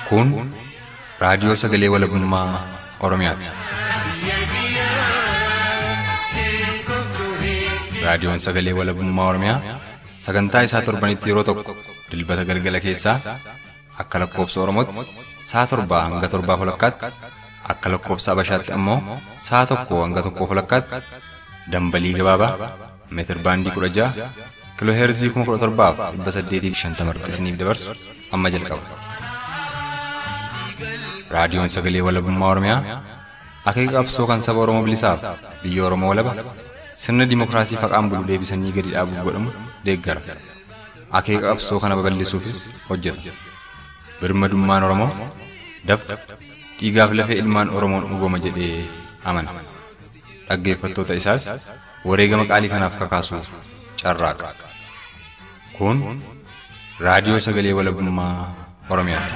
Kun raadiyoo sagalee walabummaa Oromiyaati. Raadiyoon sagalee walabummaa Oromiyaa sagantaa isaa torbanitti yeroo tokko dilbata galgala keessaa akka lakkoobsa Oromootti sa'a 7 hanga 7:30 akka lakkoobsa Abashaatti ammoo sa'a 1 hanga 1:30 dambalii gabaabaa meetir baandii 16 kiilooheerzii 17,850 irratti isiniif dabarsu amma jalqaba. Raadiyoon sagalee walabummaa Oromiyaa akeeka qabsoo kan saba Oromoo bilisaaf biyya Oromoo walaba sirna dimookiraasii faqaan bulu deebisanii gadi dhaabuuf godhamu deeggara. Akeeka qabsoo kana babal'isuufis hojjeta. Birmadummaan Oromoo dafqa dhiigaaf lafee ilmaan Oromoon dhugooma jedhee amana. Dhaggeeffattoota isaas wareegama qaalii kanaaf kakaasuuf carraaqa. Kun raadiyoo sagalee walabummaa Oromiyaati.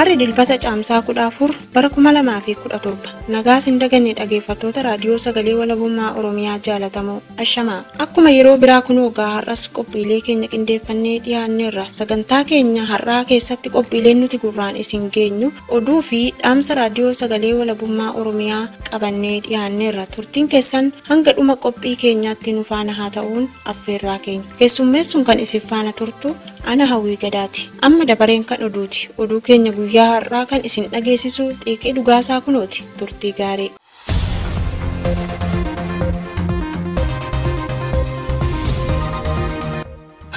Harri dilbata caamsaa 14 bara 2017 nagaa sin daganne dhaggeeffattoota raadiyoo sagalee walabummaa Oromiyaa jaalatamoo ashamaa akkuma yeroo biraa kunoo gaa har'as qophiilee keenya qindeeffannee dhiyaanneerra sagantaa keenya har'aa keessatti qophiileen nuti gurraan isin geenyu oduu fi dhaamsa raadiyoo sagalee walabummaa Oromiyaa qabannee dhiyaanneerra turtiin keessan hanga dhuma qophii keenyaatti nu faana haa ta'uun affeerraa keenya keessummeessuun kan isin faana turtu ana Hawwii Gadaati amma dabareen kan oduuti oduu keenya guyyaa har'aa kan isin dhageessisu xiiqii dhugaasaa kunooti turtii gaarii.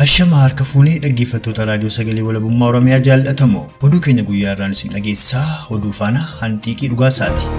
Hashama harka fuunee dhaggeeffattoota raadiyoo sagalee walabummaa Oromiyaa jaallatamoo oduu keenya guyyaa har'aan isin dhageessisaa oduu faana hanxiiqii dhugaasaati.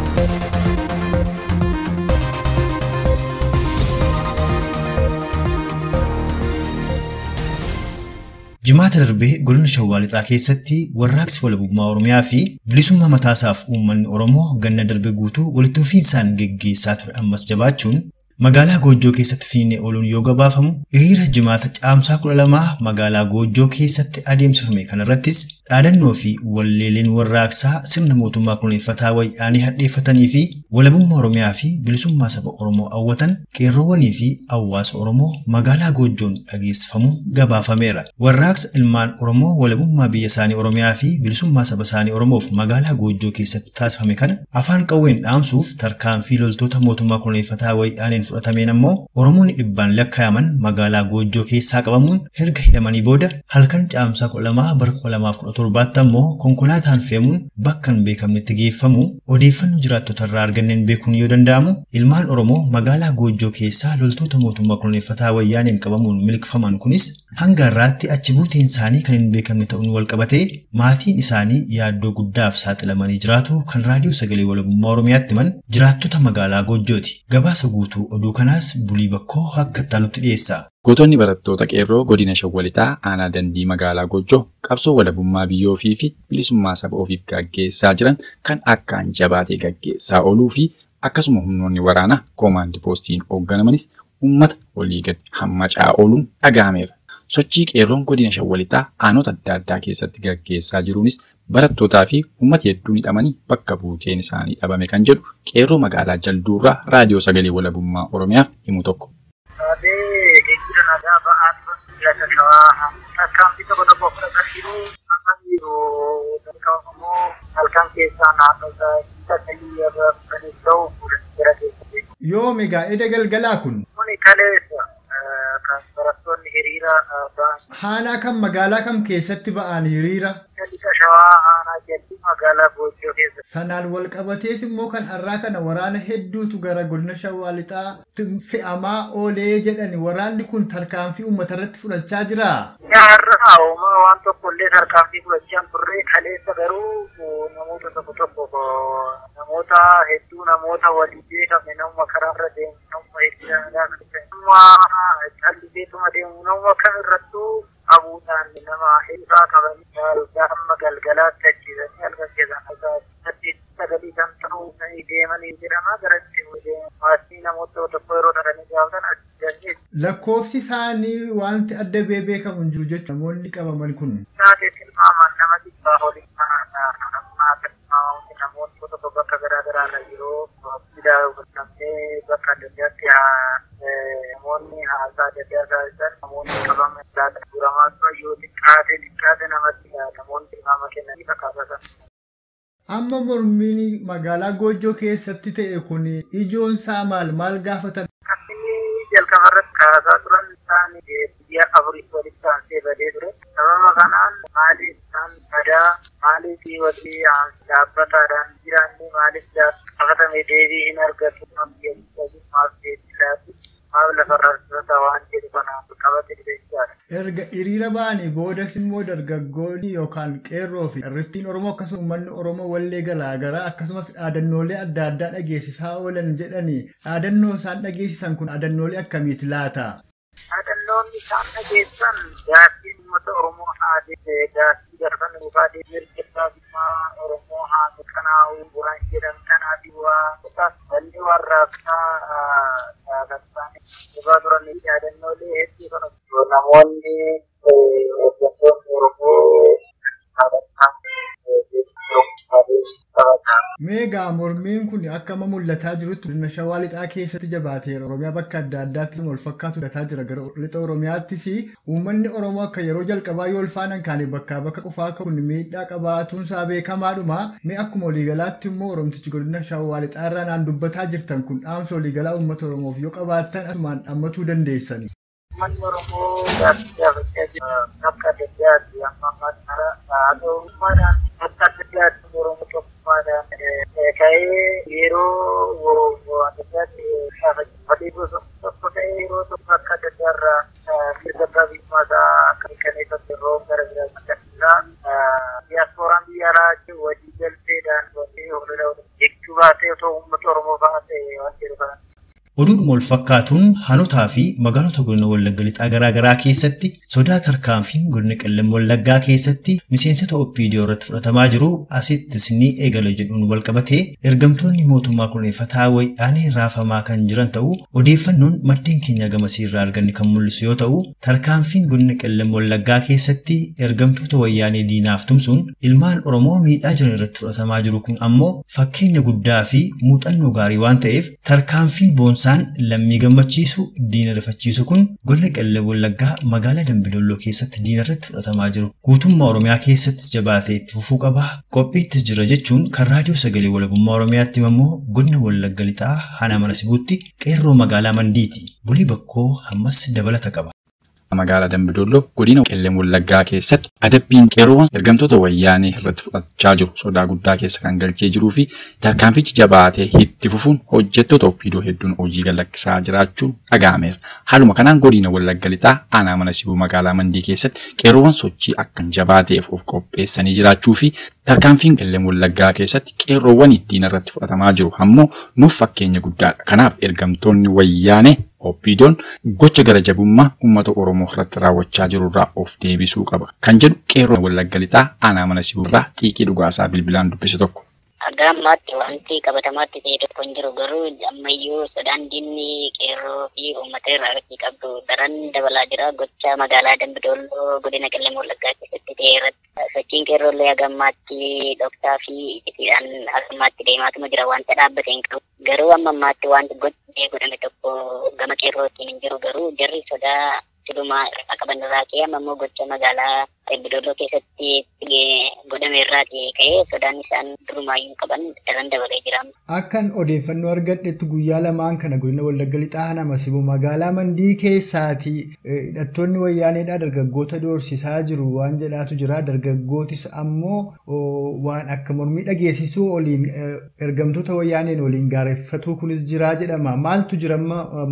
Jimaata darbee godina Shawaa Lixaa keessatti warraaqsi walabummaa Oromiyaa fi bilisummaa mataasaaf uummanni Oromoo ganna darbe guutuu walitti fufiinsaan geggeessaa ture ammas jabaachuun magaalaa Goojjoo keessatti fiinee ooluun yoo gabaafamu hiriira jimaata caamsaa 12 magaalaa Goojjoo keessatti adeemsifame kanarrattis dhaadannoo fi walleeleen warraaqsaa sirna mootummaa kunuunfataa wayyaanii hadheeffatanii fi walabummaa Oromiyaa fi bilisummaa saba Oromoo hawwatan qeerroowwanii fi hawaasa Oromoo magaalaa Goojjoon dhageessifamuun gabaafameera. Warraaqsa ilmaan Oromoo walabummaa biyya isaanii Oromiyaa fi bilisummaa saba isaanii Oromoof magaalaa Goojjoo keessatti taasifame kana afaan qawween dhaamsuuf tarkaanfii loltoota mootummaa kunuunfataa wayyaaniin fudhatameen ammoo Oromoonni dhibbaan lakkaayaman magaalaa Goojjoo keessaa qabamuun erga hidhamanii booda halkan caamsaa 12 bara 2017 ammoo konkolaataan fe'amuun bakka hin beekamnetti geeffamu odeeffannoo jiraattota irraa arganneen beekuun yoo danda'amu ilmaan Oromoo magaalaa Goojjoo keessaa loltoota mootummaa kunuunfataa wayyaaniin qabamuun miliqfaman kunis hanga har'aatti achi buuteen isaanii kan hin beekamne ta'uun wal qabatee maatiin isaanii yaaddoo guddaaf saaxilamanii jiraatu kan raadiyoo sagalee walabummaa Oromiyaatti himan jiraattota magaalaa Goojjooti. Gabaasa guutuu oduu kanaas Bulii Bakkoo akka itti dhiyeessa. Gootonni barattoota qeerroo godina Shawaa Lixaa aanaa dandii magaalaa Goojjoo qabsoo walabummaa biyya ofii fi bilisummaa saba ofiif gaggeessaa jiran kan akkaan jabaatee gaggeessaa ooluu fi akkasuma humnoonni waraanaa koomaandii poostiin hoogganamanis uummata walii gadi hammacaa ooluun dhaga'ameera. Sochii qeerroon godina Shawaa Lixaa aanota adda addaa keessatti gaggeessaa jiruunis barattootaa fi uummata hedduun hidhamanii bakka buuteen isaanii dhabame kan jedhu qeerroo magaalaa Jalduurraa raadiyoo sagalee walabummaa Oromiyaaf himu tokko. Yoo meegaa eda galgalaa kun? Kan barattoonni hiriira ba'an. Aanaa kam magaalaa kam keessatti ba'an hiriira? Lixa Shawaa aanaa Jalduu magaalaa Goojjoo keessa. Sanaan wal qabatees immoo kan har'aa kana waraana hedduutu gara godina Shawaa Lixaa fe'amaa oolee jedhani waraanni kun tarkaanfii uummata irratti fudhachaa jira. Har'a uumaa waan tokko illee tarkaanfii fudhachaa hin turre kaleessa garuu namoota tokko tokko namoota hedduu namoota walii beekame nama karaarra deemu nama hiriira nama calliseetuma deemu nama kamirrattuu qabuudhaan nama hedduu qabanii amma galgalaatti ajjeesanii halkan keessaa 9 kan ta'u deemanii jedhama gara itti maatii namoota tokko yeroo dhaqanii gaafatan achi jirani. Lakkoofsi isaanii wanti adda ba'ee beekamu hin jiru jechuudha namoonni qabaman kun. Taatee tilmaamaan nama 100 olii tilmaamamutti namoota tokko bakka garaa garaa irra yeroo fidaa hubatamee bakka adda addaatti namoonni haasaa adda addaa taasisan namoonni qabaman laata guramaa turan yoo xiqqaate namatti namoonni tilmaama kennanii fakkaatan. Amma mormiin magaalaa Goojjoo keessatti ta'e kun ijoon isaa maal maal gaafatan? Inni jalqaba irratti kaasaa turan isaan biyya afurii walitti aansee badee ture. Sababa kanaan maaliif isaan badaa maaliif walii dhaabbataadhaan jiraanne maaliif gaafatame deebii hin argatu maaf deebii laatu maaf lafarraa waan jedhu kanaan qabate jechaadha. Erga hiriira ba'anii boodas immoo dargaggoonni yookaan qeerroo fi irrittiin Oromoo akkasumas uummanni Oromoo wallee garaagaraa akkasumas dhaadannoolee adda addaa dhageessisaa oolan jedhanii dhaadannoo isaan dhageessisan kun dhaadannoolee akkamiiti laata? Dhaadannoon isaan dhageessisan gaaffii uummata Oromoo haadee gaaffii garban dhuunfaa mirga biyyummaa Oromoo haa mirkanaa'u waan jedhan kanaa fi waa walli warraaqsaa kan isaan dhufaa turan dhaadannoolee hedduu kan namoonni hooggantoonni Oromoo Meegaa mormiin kun akka amma mul'ataa jirutti godina Shawaa Lixaa keessatti jabaateera. Oromiyaa bakka adda addaatti wal fakkaatu mul'ataa jira. Gara lixa Oromiyaattis uummanni Oromoo akka yeroo jalqabaa yoo ulfaanan kaane bakkaa bakka qofaa akka kun miidhaa qabaatuunsaa beekamaadhuma. Mee akkuma waliigalaatti immoo Oromtichi godina Shawaa Lixaa irraa naan dubbataa jirtan kun dhaamsa waliigalaa uummata Oromoof yoo qabaattan asumaan dhammatuu dandeessani. Uummanni Oromoo gaaffii gaafachaa jira. Bakka adda addaatti amma ammaatti mara haa ta'u bakka adda addaatti Oromoo tokkummaadhaan ka'ee yeroo adda addaatti gaafachuu gosa tokko ta'ee yeroo tokko bakka adda addaarraa mirga abbaa biyyummaa isaa akka mirkaneeffatu yeroo gara biraa irraa diyaaspooraan biyya alaa walii galteedhaan walii holola jechuu baatee otoo uummata Oromoo baatee waan jedhu kana. Oduudhuma wal fakkaatuun hanotaa fi magaalota godina Wallagga Lixaa garaa garaa keessatti sodaa tarkaanfiin godina Qellem Wallaggaa keessatti miseensota OPDO irratti fudhatamaa jiru asittis ni eegala jedhuun wal qabatee ergamtoonni mootummaa kunuunfataa wayyaanee raafamaa kan jiran ta'uu odeeffannoon maddeen keenya gamasii irraa arganne kan mul'isu yoo ta'u tarkaanfiin godina Qellem Wallaggaa keessatti ergamtoota wayyaanee diinaaf tumsuun ilmaan Oromoo miidhaa jiran irratti fudhatamaa jiru kun ammoo fakkeenya guddaa fi muuxannoo gaarii waan ta'eef tarkaanfiin boonsaa lammii gammachiisu diina rifachiisu kun godina Qellem Wallaggaa magaalaa Dambidolloo keessatti diina irratti fudhatamaa jiru guutummaa Oromiyaa keessatti jabaatee itti fufuu qaba qophiittis jira jechuun kan raadiyoo sagalee walabummaa Oromiyaatti immoo godina Wallagga Lixaa Aanaa Mana Sibuutti qeerroo magaalaa Mandiiti Bulii Bakkoo ammas dabalata qaba. Magaalaa Dambidolloo godina Qellem Wallaggaa keessatti adabbiin qeerroowwan ergamtoota wayyaanee irratti fudhachaa jiru sodaa guddaa keessa kan galchee jiruu fi tarkaanfichi jabaatee itti fufuun hojjettoota OPDO hedduun hojii galakkisaa jiraachuun dhaga'ameera. Haaluma kanaan godina Wallagga Lixaa Aanaa Mana Sibuu magaalaa Mandii keessatti qeerroowwan sochii akkan jabaateef of qopheessanii jiraachuu fi tarkaanfiin Qellem Wallaggaa keessatti qeerroowwan diina irratti fudhatamaa jiru ammoo nuuf fakkeenya guddaadha. Kanaaf ergamtoonni wayyaanee OPDO'n gocha gara jabummaa uummata Oromoo irratti raawwachaa jiru irraa of deebisuu qaba kan jedhu qeerroo Wallagga Lixaa Aanaa Mana Sibuu irraa Xiiqii Dhugaasaa bilbilaan dubbise tokko. Hanga ammaatti wanti qabatamaatti ta'e tokko hin jiru garuu ammayyuu sodaan diinni qeerroo fi uummata irraa irratti qabdu daran dabalaa jira. Gocha magaalaa Dambidolloo godina Qellem Wallaggaa keessatti ta'e irratti sochiin qeerroo illee haga ammaatti dhoksaa fi ittisiidhaan haga ammaatti deemaatuma jira wanta dhaabbate hin qabu. Garuu amma ammaatti wanti gochi godhame tokko gama qeerrootiin hin jiru garuu jarri sodaa silumaa irraa qaban irraa ka'ee amma immoo gocha magaalaa Dambidolloo keessatti godhame irraa ka'ee sodaan isaan durumaayyuu qaban daran dabalee jira. Akkan odeeffannoo argadhetti guyyaa lamaan kana godina Wallagga Lixaa Aanaa Mana Sibuu magaalaa Mandii keessaati hidhattoonni wayyaaneedhaa dargaggoota doorsisaa jiru waan jedhaatu jira. Dargaggootis ammoo waan akka mormii dhageessisuu oliin ergamtoota wayyaaneen waliin gaareffatuu kunis jira jedhama. Maaltu jira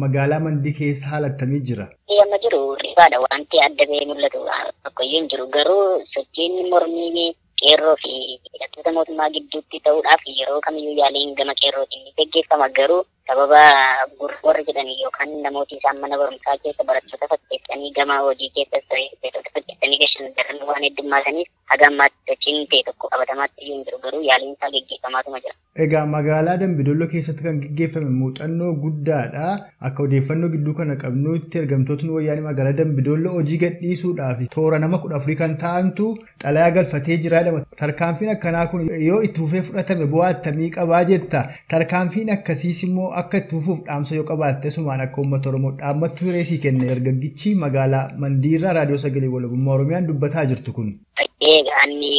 magaalaa Mandii keessa haala akkamii jira? Amma jiru rifaadha wanti adda ba'ee mul'atu tokkoyyuu hin jiru garuu sochiin mormii qeerroo fi hidhattoota mootummaa gidduutti ta'uudhaaf yeroo kamiyyuu yaaliin gama qeerrootiin ni gaggeeffama garuu Sababa warri jedhanii yookaan namooti isaan mana barumsaa keessa barattoota fakkeessanii gama hojii keessas ta'e hojjettoota fakkeessanii gashan daran waan heddummaataniif haga ammaatti sochiin ta'e tokko qabatamaatti iyyuu hin jiru, garuu yaaliin isaa geggeeffamaatuma jira. Egaa magaalaa Dambidolloo keessatti kan geggeeffame muuxannoo guddaadha. Akka odeeffannoo gidduu kana qabnutti ergamtootni wayyaanee magaalaa Dambidolloo hojii gadhiisuudhaaf toora nama 14 kan ta'antu xalayaa galfatee jira jedhama. Tarkaanfiin akkanaa kun yoo itti fufee fudhatame bu'aa attamii qabaa jetta. Tarkaanfiin akkasiis immoo akka itti fufuuf dhaamsa yoo qabaatte sumaan akka uummata Oromoo dhaammattu hiree sii kenne dargaggichi magaalaa Mandiirraa Raadiyoo Sagalee Walabummaa Oromiyaan dubbataa jirtu kun. Egaa ani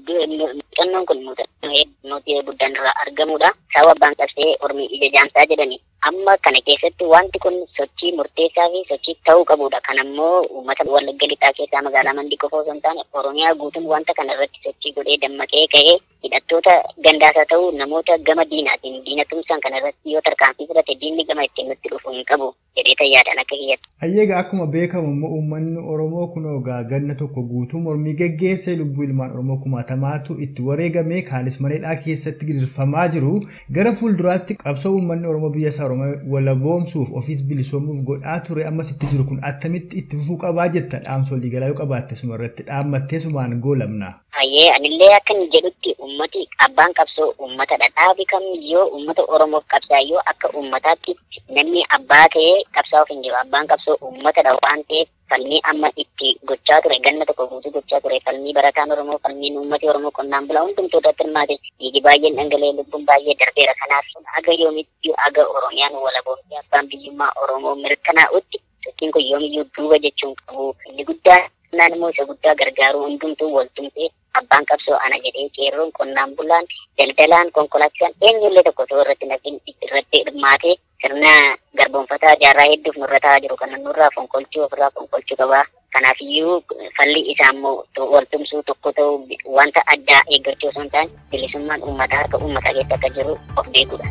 muuxannoon kun muuxannoo hedduu guddaan irraa argamudha. Sababa abbaan qabsee ormi ija jaamsaa jedhani. Amma kana keessatti wanti kun sochii murteessaa fi sochii ta'uu qabudha. Kan ammoo uummata Wallagga Lixaa keessaa magaalaa Mandii qofa osoo hin taane Oromiyaa guutuun wanta kana irratti sochii godhee dammaqee ka'ee hidhattoota gandaasaa ta'uu namoota gama diinaatiin diina tumsaan kana irratti yoo tarkaanfii fudhate diinni gama ittiin nutti dhufu hin qabu jedhee tayyaadan akka kiyyatti. Ayyeegaa akkuma beekamu immoo uummanni Oromoo kunoo ganna tokko guutuu mormii geggeessee lubbuu ilmaan Oromoo kumaatamaatu itti wareegame kaanis maneedhaa keessatti gidirfamaa jiru. Gara fuulduraatti qabsoo uummanni Oromoo biyya isaa Oromoo walaboomsuuf ofiis bilisoomuuf godhaa ture ammas itti jiru kun attamitti itti fufuu qabaa jetta dhaamsa waliigalaa yoo qabaatte suma irratti dhaammattee sumaan goolamna. Ayyee anillee akkan jedhutti uummati abbaan qabsoo uummatadha. Dhaabi kamiyyuu uummata Oromoof qabsaayyoo akka uummataatti namni abbaa ta'ee qabsaa'uuf hin jiru. Abbaan qabsoo uummatadha waan ta'eef falmii amma itti gochaa ture ganna tokko guutuu gochaa ture falmii barataan Oromoo falmiin uummati Oromoo qonnaan bulaa hundumtuu irratti hirmaate dhiigi baay'een dhangala'ee lubbuun baay'ee darbeera. Kanaaf haga yoomitti haga Oromiyaan walaboomtee abbaan biyyummaa Oromoo mirkanaa'utti sochiin kun yoomiyyuu duuba jechuun qabu. Inni guddaan immoo isa guddaa gargaaruu hundumtuu waltumtee abbaan qabsoo ana jedhee qeerroon qonnaan bulaan daldalaan konkolaachisaan eenyullee tokko osoo irratti naqin irratti hirmaatee sirna garboonfataa jaarraa hedduuf nurra taa'aa jiru kana nurraa fonqolchuu ofirraa fonqolchuu qabaa. Kanaafiyyuu falli isaa immoo waltumsuu tokko ta'uu wanta addaa eeggachuu osoo hin taane bilisummaan uummataa harka uummataa keessa akka jiru of beekuudha.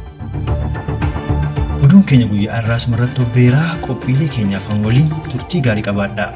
Oduun keenya guyyaa har'aa asumarratti obbeeraa qophiilee keenyaaf waliin turtii gaarii qabaadhaa.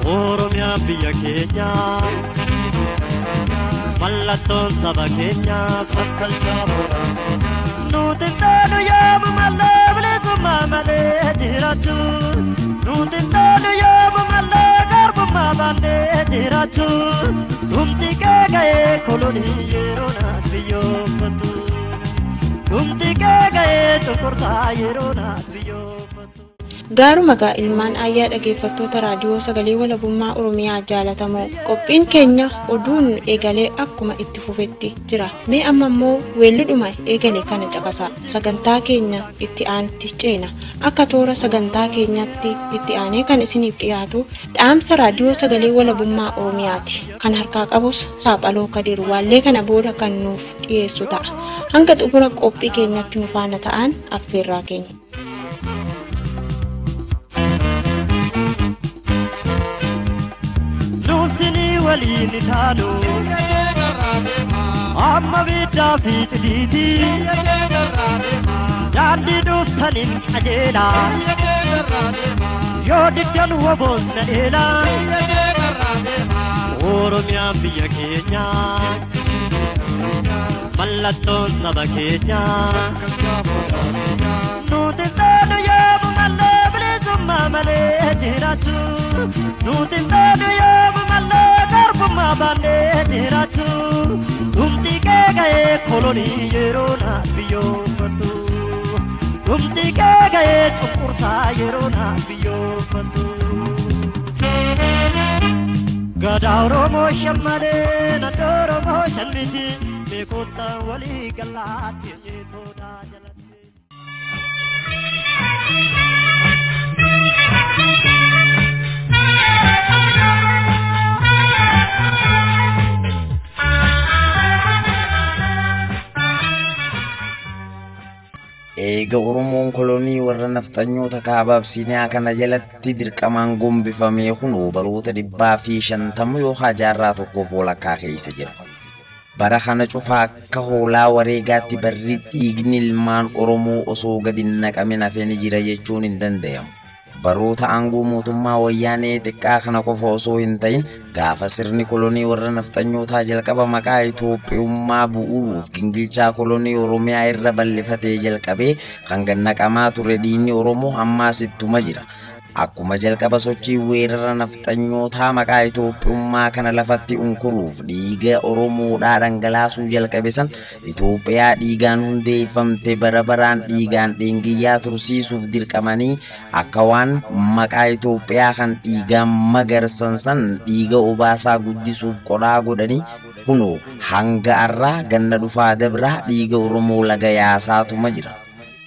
Oromiyaan biyya keenya mallattoon saba keenyaa bakkalchaa boora. Nuti taanu yoomu malee bilisummaa malee jiraachuu. Nuti taanu yoomu malee garbummaa baannee jiraachuu. Dhumti kee ga'ee kolonii yeroo naaf biyyoofatu. Dhumti kee ga'ee cunqursaa yeroo naaf biyyoofatu. Gaaruma gaa ilmaan ayyaa dhaggeeffattoota raadiyoo sagalee walabummaa Oromiyaa jaalatamoo qophiin keenya oduun eegalee akkuma itti fufetti jira. Mee amma immoo weelludhuma eegale kana caqasa. Sagantaa keenya itti aanutti ceena. Akka toora sagantaa keenyatti itti aanee kan isiniif dhiyaatu dhaamsa raadiyoo sagalee walabummaa Oromiyaati. Kan harkaa qabus Saaphaloo Kadir waallee kana booda kan nuuf dhiyeessu ta'a. Hanga xumura qophii keenyatti nu faana ta'an affeerraa keenya. Waliin taanu amma biddaa fi xixiiti daandii dhuftaniin qajeela yoo diddan woboon na dheela Oromiyaan biyya keenya Mallattoon saba keenyaa. Nuti feenu yoomumallee bilisummaa malee jiraachuu. Nuti feenu yoomumallee garbummaa baannee jiraachuu. Dhumti kee ga'ee kolonii yeroo naaf biyyoofatu. Dhumti kee ga'ee cunqursaa yeroo naaf biyyoofatu. Gadaa Oromoo shammalee naannoo Oromoo shanmiti beekota walii galaatti jeetoodha jalatti. Eega Oromoon kolonii warra nafxanyoota kaaba Absiiniyaa kana jalatti dirqamaan gombifamee kunoo baroota 150 yookaan jaarraa tokkoof walakkaa keessa jira. Bara kana cufaa akka hoolaa wareegaatti barri dhiigni ilmaan Oromoo osoo gadi hin naqamin hafee ni jira jechuun hin danda'amu. Baroota aangoo mootummaa wayyaanee xiqqaa kana qofa osoo hin ta'in gaafa sirni kolonii warra nafxanyootaa jalqaba maqaa Itoophiyummaa bu'uuruuf gingilchaa kolonii Oromiyaa irra bal'ifatee jalqabee kan gannaqamaa ture dhiigni Oromoo ammaas ittuma jira. Akkuma jalqaba sochii weerara nafxanyootaa maqaa Itoophiyummaa kana lafatti unkuruuf dhiiga Oromoodhaa dhangalaasuu jalqabe san Itoophiyaa dhiigaan hundeeffamte bara baraan dhiigaan dheengiyyaa tursiisuuf dirqamanii akka waan maqaa Itoophiyaa kan dhiigaan magarsan san dhiiga obaasaa guddisuuf qodhaa godhanii kunoo hanga har'aa ganna dhufaa dabraa dhiiga Oromoo laga yaasaatuma jira.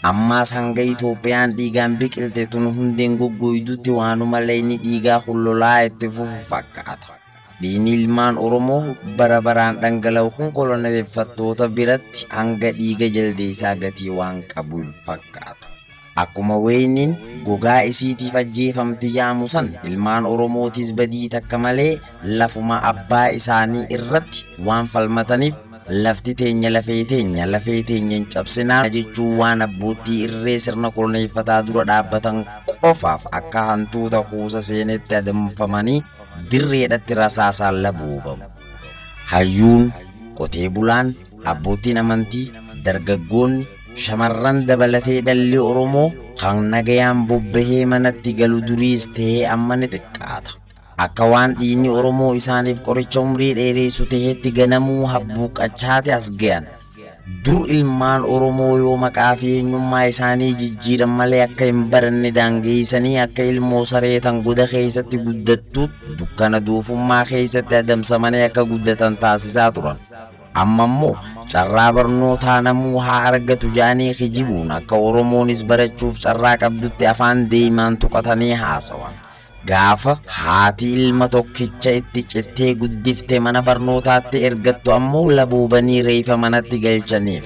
Ammaas hanga Itoophiyaan dhiigaan biqilte tun hundeen goggoydutti waanuma layni dhiigaa hullolaa itti fufu fakkaata. Dhiigni ilmaan Oromoo bara baraan dhangala'u kun koloneeffattoota biratti hanga dhiiga jaldeessaa gatii waan qabu hin fakkaatu. Akkuma wayiniin gogaa isiitiif ajjeefamti yaamu san ilmaan Oromootis badii takka malee lafuma abbaa isaanii irratti waan falmataniif lafti teenya lafee teenya lafee teenya hin cabsinaa jechuun waan abboottii irree sirna koloneeffataa dura dhaabbatan qofaaf akka hantuuta kuusa seenetti adamfamanii dirreedhatti rasaasaan laboobamu. Hayyuun, qotee bulaan, abboottiin amantii, dargaggoonni, shamarran dabalatee dhalli Oromoo kan nagayaan bobbahee manatti galu duriis ta'ee amma ni xiqqaata. Akka waan dhiigni Oromoo isaaniif qoricha umrii dheeressu ta'etti ganamuu habbuuqqachaati as ga'an. Dur ilmaan Oromoo yoo maqaa fi eenyummaa isaanii jijjiiran malee akka hin baranne daangeessanii akka ilmoo saree tan goda keessatti guddattuutti dukkana doofummaa keessatti adamsamanii akka guddatan taasisaa turan. Amma immoo carraa barnootaa namuu haa argatu jedhanii kijibuun akka Oromoonis barachuuf carraa qabdutti afaan deemaan tuqatanii haasawan. Gaafa haati ilma tokkicha itti cittee guddifte mana barnootaatti ergattu ammoo laboobanii reefa manatti galchaniif.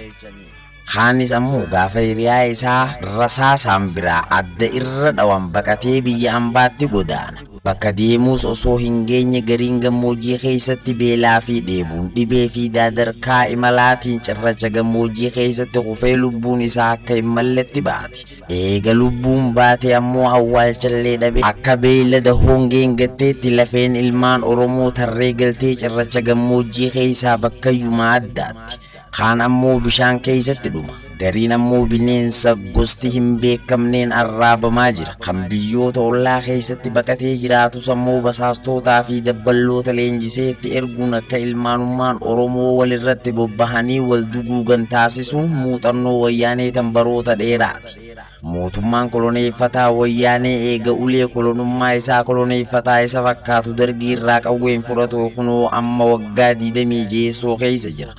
Kaanis ammoo gaafa hiriyaa isaa rasaasaan biraa adda irra dhawan baqatee biyya ambaatti godaana. Bakka deemuus osoo hin geenye gariin gammoojjii keessatti beelaa fi dheebuun dhibee fi daadarkaa imalaatiin cirracha gammoojjii keessatti kufee lubbuun isaa akka hin malletti baati. Eega lubbuun baate ammoo awwaalchallee dhabe akka beeylada hongeen gatteetti lafeen ilmaan Oromoo tarree galtee cirracha gammoojjii keessaa bakkayyumaa addaatti. Kaan ammoo bishaan keessatti dhuma. Gariin ammoo bineensa gosti hin beekamneen arraabamaa jira. Kan biyyoota ollaa keessatti baqatee jiraatus ammoo basaastootaa fi dabballoota leenjiseetti erguun akka ilmaanummaan Oromoo walirratti bobbahanii wal duguugan taasisuun muuxannoo wayyaanee tan baroota dheeraati. Mootummaan koloneeffataa wayyaanee eega ulee kolonummaa isaa koloneeffataa isa fakkaatu dargii irraa qawween fudhatu kunoo amma waggaa 26 keessa jira.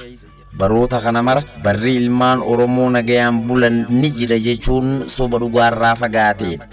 Baroota kana mara barri ilmaan Oromoo nagayaan bulan ni jira jechuun soba dhugaarraa fagaateedha.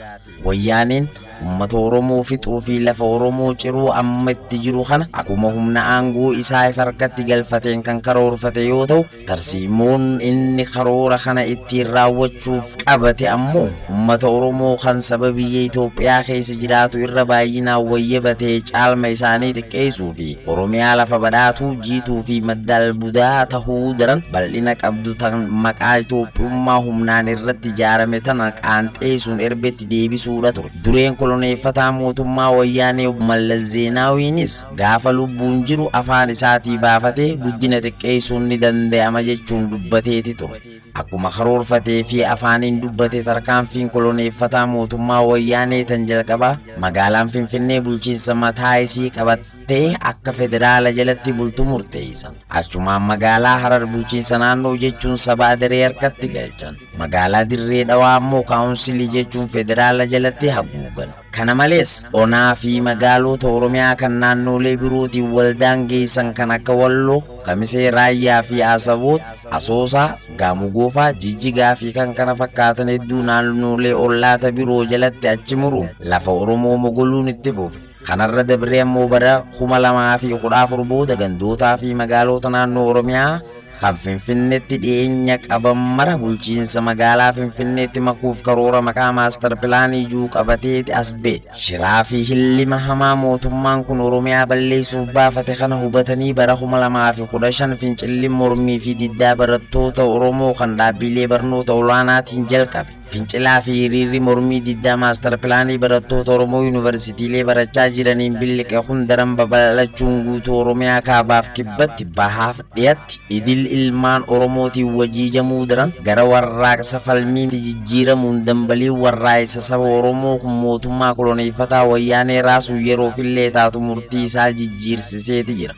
Wayyaaneen uummata Oromoo fixuu fi lafa Oromoo ciruu amma itti jiru kana akkuma humna aangoo isaa harkatti galfateen kan karoorfate yoo ta'u tarsiimoon inni karoora kana ittiin raawwachuuf qabate ammoo uummata Oromoo kan saba biyya Itoophiyaa keessa jiraatu irra baay'inaan wayyabatee caalma isaanii xiqqeessuu fi Oromiyaa lafa badhaatuu jiituu fi madda albuudaa tahuu daran bal'ina qabdu tan maqaa Itoophiyummaa humnaan irratti ijaarame tana qaanxeessuun erbetti deebisuudha ture. Dureen koloneeffataa mootummaa Wayyaanee Mallas Zeenaawiinis gaafa lubbuun jiru afaan isaatii baafatee guddina xiqqeessuun ni danda'ama jechuun dubbateeti ture. Akkuma karoorfatee fi afaaniin dubbate tarkaanfiin koloneeffataa mootummaa Wayyaanee tan jalqabaa magaalaan Finfinnee bulchiinsa mataa isii qabattee akka federaala jalatti bultu murteessan. Achumaan magaalaa Harar bulchiinsa naannoo jechuun saba Adaree harkatti galchan. Magaalaa Dirree Dhawaa ammoo kaawunsilii jechuun federaala jalatti haguugan. Kana malees onaa fi magaalota Oromiyaa kan naannolee birootiin waldaan geessan kan akka Walloo, Kamisee, Raayyaa fi Asaboot, Asoosaa, Gamoo Goofaa, Jijjigaa fi kan kana fakkaatan hedduu naannolee ollaata biroo jalatti achi muruun lafa Oromoo mogoluun itti fufe. Kanarra dabree ammoo bara 2014 booda gandootaa fi magaalota naannoo Oromiyaa kan Finfinneetti dhiyeenya qaban mara bulchiinsa magaalaa Finfinneetti makuuf karoora maqaa maastar pilaanii ijuu qabateeti as ba'e. Shiraa fi hillima hamaa mootummaan kun Oromiyaa balleessuuf baafate kana hubatanii bara 2015 fincilli mormii fi diddaa barattoota Oromoo kan dhaabbilee barnoota olaanaatiin jalqabe. Fincilaa fi hiriirri mormii diddaa maastar pilaanii barattoota Oromoo yuunivarsiitiilee barachaa jiraniin billiqe kun daran babal'achuun guutuu Oromiyaa kaabaaf kibbatti bahaaf dhiyatti idil ilmaan Oromootiin wajiijamuu daran gara warraaqsa falmiitti jijjiiramuun dambalii warraaqsa saba Oromoo kun mootummaa koloneeffataa Wayyaanee raasuu yeroofillee taatu murtii isaa jijjiirsiseeti jira.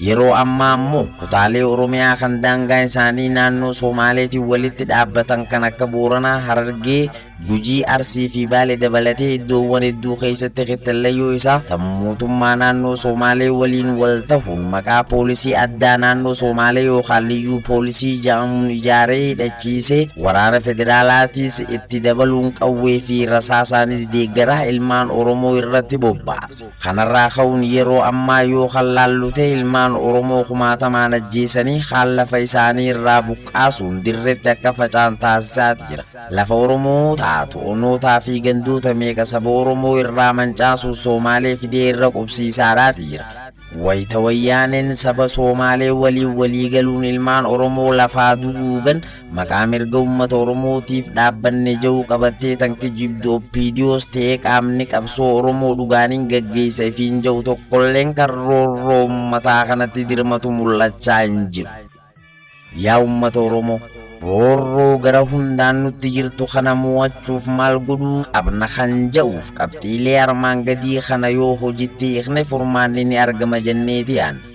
Yeroo ammaa ammoo kutaalee Oromiyaa kan daangaa isaanii naannoo Somaaleetiin walitti dhaabbatan kan akka Booranaa, Harargee, Gujii, Arsii fi Baalee dabalatee iddoowwan hedduu keessatti qixxallayyoo isaa tan mootummaa naannoo Somaalee waliin wal tahuun maqaa poolisii addaa naannoo Somaalee yookaan liyyuu poolisii jedhamuun ijaaree hidhachiisee waraana federaalaatiis itti dabaluun qawwee fi rasaasaanis deeggaraa ilmaan Oromoo irratti bobbaase. Kanarraa ka'uun yeroo ammaa yoo kan laallu ta'e ilmaan Oromoo kumaatamaan ajjeesanii haala lafa isaanii irraa buqqaasuun dirreetti akka facaan taasisaati jira. Lafa Oromoo taatu onootaa fi gandoota meeqa saba Oromoo irraa mancaasuun Somaalee fidee irra qubsiisaadhaati jira. Wayita Wayyaaneen saba Somaalee waliin walii galuun ilmaan Oromoo lafaa duguugan maqaa mirga uummata Oromootiif dhaabbanne jiru qabattee tan kijibdu OPDOs ta'ee qaamni qabsoo Oromoo dhugaaniin gaggeessa ifiin jiru tokkolleen kan roorroo uummataa kanatti dirmatu mul'achaa hin jiru. Yaa uummata Oromoo, roorroo gara hundaan nutti jirtu kana mo'achuuf maal godhuu qabna kan jedhuuf qabxiilee armaan gadii kana yoo hojiitti hiikne furmaanni ni argama jenneeti yaadna.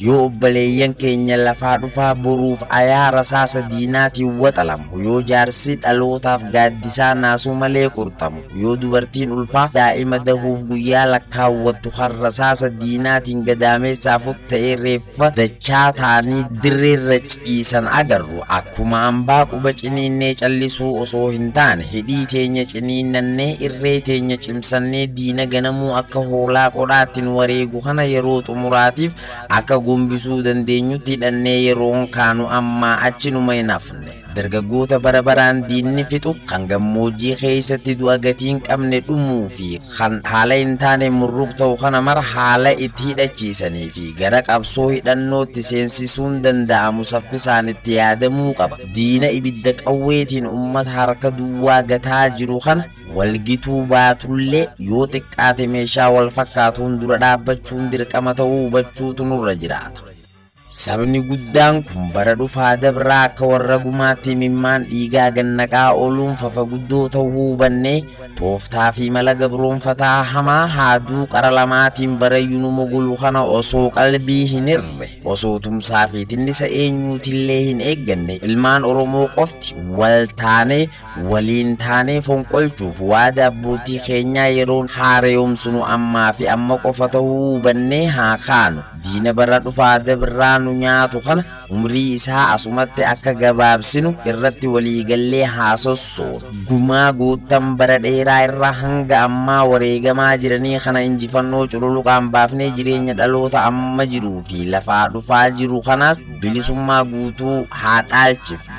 Yoo obboleeyyan keenya lafaa dhufaa boruuf ayaa rasaasa diinaatiin waxalamu, yoo jaarsi dhalootaaf gaaddisaa naasuu malee qurxamu, yoo dubartiin ulfaa daa'ima dahuuf guyyaa lakkaawwattu kan rasaasa diinaatiin gadaameessaaf ta'ee reeffa dachaa ta'anii dirreerra ciisan agarru, akkuma hambaa quba ciniinnee callisuu osoo hin taane hidhii teenya ciniinnannee irree teenya cimsannee diina ganamuu akka hoolaa qodhaattiin wareegu kana yeroo xumuraatiif akka gombisuu dandeenyutti hidhannee yeroon kaanu ammaa achi numa hin hafne. Dargaggoota bara baraan diinni fixu kan gammoojjii keessatti du'a gatii hin qabne dhumuu fi kan haala hin taane murruq ta'u kana mara haala itti hidhachiisanii fi gara qabsoo hidhannootti seensisuun danda'amu saffisaan itti yaadamuu qaba. Diina ibidda qawweetiin uummata harka duwwaa gataa jiru kana walgituu baatullee yoo xiqqaate meeshaa wal fakkaatuun dura dhaabbachuun dirqama ta'uu hubachuutu nurra jiraata. Sabni guddaan kun bara dhufaa dabraa akka warra gumaatti mimmaan dhiigaa gannaqaa ooluun fafa guddoo ta'uu hubannee tooftaa fi mala gabroonfataa hamaa haaduu qara lamaatiin barayyuu nu mogolu kana osoo qalbii hin hirre osoo tumsaa fi tinnisa eenyuutillee hin eegganne ilmaan Oromoo qofti wal taanee waliin taanee fonqolchuuf waada abbootii keenyaa yeroon haareyoomsinu ammaa fi amma qofa ta'uu hubannee haa kaanu. Diina bara dhufaa dabraa nu nyaatu kana umrii isaa asumatti akka gabaabsinu irratti waliigallee haa sossoonu. Gumaa guutan bara dheeraa irraa hanga ammaa wareegamaa jiranii kana injifannoo cululuqaan baafnee jireenya dhaloota amma jiruu fi lafaa dhufaa jiru kanaas bilisummaa guutuu haa dhaalchifnu.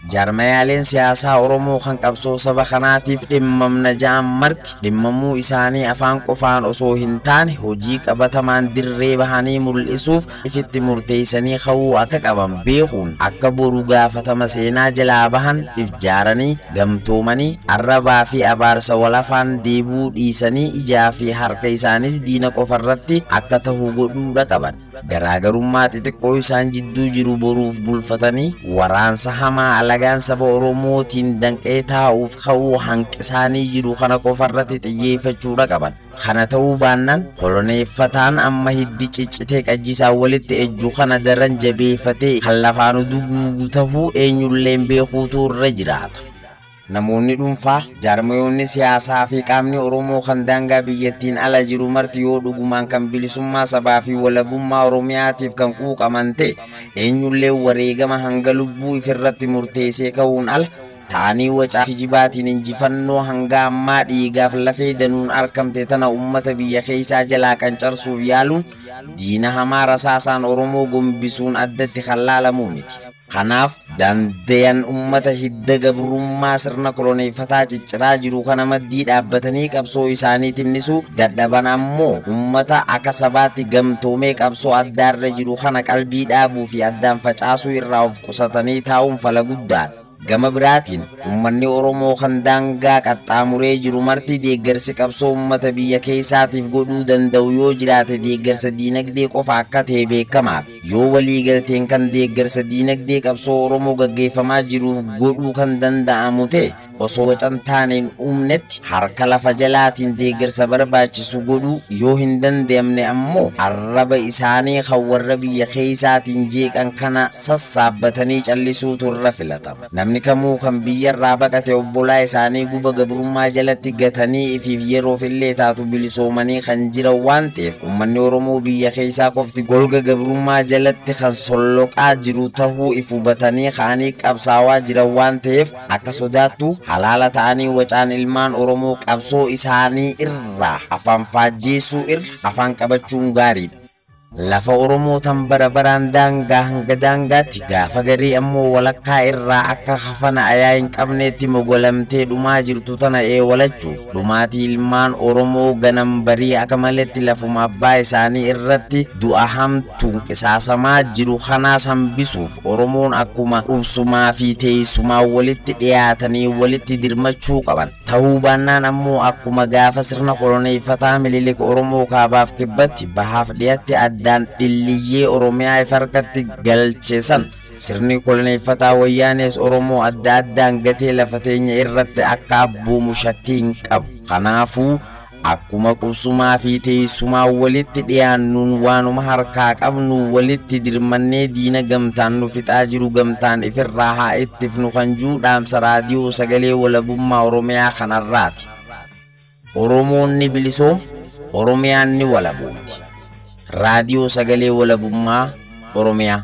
Jaarmayaaleen siyaasaa Oromoo kan qabsoo saba kanaatiif dhimmamna ja'an marti dhimmamuu isaanii afaan qofaan osoo hin taane hojii qabatamaan dirree bahanii mul'isuuf ifitti murteessanii ka'uu akka qaban beekuun akka boru gaafatama seenaa jalaa bahan ifjaaranii gamtoomanii arrabaa fi abaarsa walafaan deebuu dhiisanii ijaa fi harka isaanis diina qofarratti akka tahu godhuudha qaban. Garaagarummaa xixiqqoo isaan jidduu jiru boruuf bulfatanii waraansa hamaa alagaan saba Oromootiin danqee taa'uuf ka'uu hanqisaanii jiru kana qofarratti xiyyeeffachuudha qaban. Kana ta'uu baannaan koloneeffataan amma hiddi ciccitee qajjisaa walitti ejju kana daran jabeeffatee kan lafaan duguugu tahuu eenyulleen beekuutu irra jiraata. Namoonni dhuunfaa, jaarmayoonni siyaasaa fi qaamni Oromoo kan daangaa biyyattiin ala jiru marti yoo dhugumaan kan bilisummaa sabaa fi walabummaa Oromiyaatiif kan quuqaman ta'e eenyullee wareegama hanga lubbuu ifirratti murteessee ka'uun ala ta'anii wacaa kijibaatiin injifannoo hanga ammaa dhiigaaf lafee danuun argamte tana uummata biyya keessaa jalaa qancarsuuf yaaluun diina hamaa rasaasaan Oromoo gombisuun addatti kan laalamuu miti. Kanaaf dandeyan uummata hidda gabrummaa sirna koloneeffataa cicciraa jiru kana maddii dhaabbatanii qabsoo isaanii tinnisuu dadhaban ammoo uummata akka sabaatti gamtoomee qabsoo addaarra jiru kana qalbii dhaabuu fi addaan facaasuu irraa of qusatanii taa'uun fala guddaadha. Gama biraatiin uummanni Oromoo kan daangaa qaxxaamuree jiru marti deeggarsi qabsoo uummata biyya keessaatiif godhuu danda'u yoo jiraate deeggarsa diinagdee qofa akka ta'e beekamaadha. Yoo waliigalteen kan deeggarsa diinagdee qabsoo Oromoo gaggeeffamaa jiruuf godhuu kan danda'amu ta'e osoo wacan taaneen uumnetti harka lafa jalaatiin deeggarsa barbaachisu godhuu yoo hin danda'amne ammoo arraba isaanii kan warra biyya keessaatiin jeeqan kana sassaabbatanii callisuutu irra filatama. Namni kamuu kan biyyarraa baqate obbolaa isaanii guba gabrummaa jalatti gatanii ifiif yeroof illee taatu bilisoomanii kan jiran waan ta'eef uummanni Oromoo biyya keessaa qofti golga gabrummaa jalatti kan solloqaa jiru tahuu if hubatanii ka'anii qabsaawaa jiran waan ta'eef akka sodaattu halaala ta'anii wacaan ilmaan Oromoo qabsoo isaanii irraa afaan faajjeessuu irra afaan qabachuun gaariidha. Lafa Oromoo tan bara baraan daangaa hanga daangaatti gaafa garii ammoo walakkaa irraa akka hafana ayaa hin qabneetti mogolamtee dhumaa jirtu tana eewwalachuuf dhumaatii ilmaan Oromoo ganam barii akka maletti lafuma abbaa isaanii irratti du'a hamtuun qisaasamaa jiru kanaas hambisuuf Oromoon akkuma qubsumaa fi teessumaa walitti dhiyaatanii walitti dirmachuu qaban. Ta'uu baannaan ammoo akkuma gaafa sirna koloneeffataa Minilik Oromoo kaabaaf kibbatti bahaaf dhiyaatti addaan dhilliyyee Oromiyaa if harkatti galcheessan sirni koloneeffataa wayyaanes Oromoo adda addaan gatee lafa teenya irratti akka abboomu shakkii hin qabu. Kanaafuu akkuma qubsumaa fi teessumaa walitti dhiyaannuun waanuma harkaa qabnu walitti dirmannee diina gamtaan nu fixaa jiru gamtaan ifirraa haa ittifnu kan jiru dhaamsa raadiyoo sagalee walabummaa Oromiyaa kanarraati. Oromoon ni bilisoom, Oromiyaan ni walaboomti. Raadiyoo sagalee walabummaa Oromiyaa.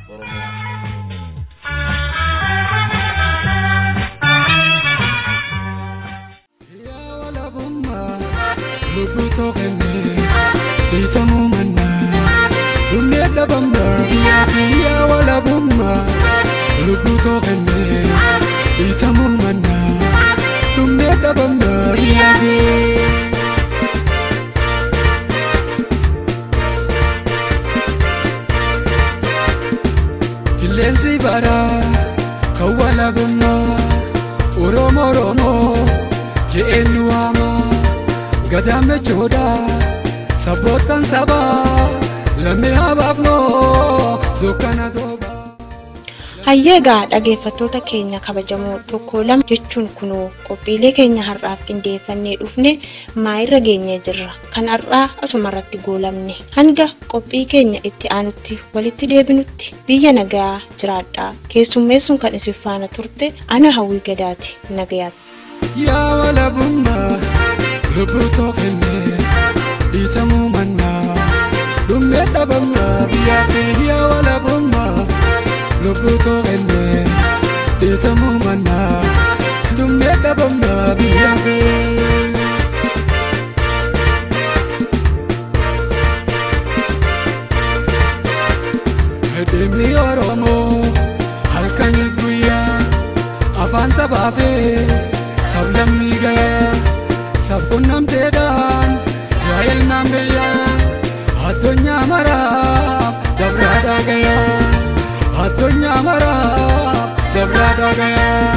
Qilleensi baraa kan walabummaa Oromoo Oromoo je'een nu waama gadaan mechoodha sabboottan sabaa lammii habaafnoo dukkana dooba. Hayyeegaa dhaggeeffattoota keenya kabajamoo tokko lama jechuun kunoo qophiilee keenya har'aaf qindeeffannee dhufne maayirra geenyee jirra. Kan har'aa asumarratti goolamne hanga qophii keenya itti aanutti walitti deebinutti biyya nagaa jiraadhaa. Keessummeessuun kan isin faana turte ana Hawwii Gadaati. Nagayaatti. Yaa walabummaa lubbuu tooqennee dhiitamuu mannaa dhummee dhabamnaa biyyaa fi yaa walabummaa. Lubbuu tooqennee dhiitamuu mannaa dhummee dhabamnaa biyyaa fi. Dhimmi Oromoo halkaniif guyyaa Sabaafee sablammii gayaa sabquunnamteedhaan yaa ilmaan biyyaa addunyaa maraaf dabraa dhagayaa addunyaa maraaf dabraa dhagayaa.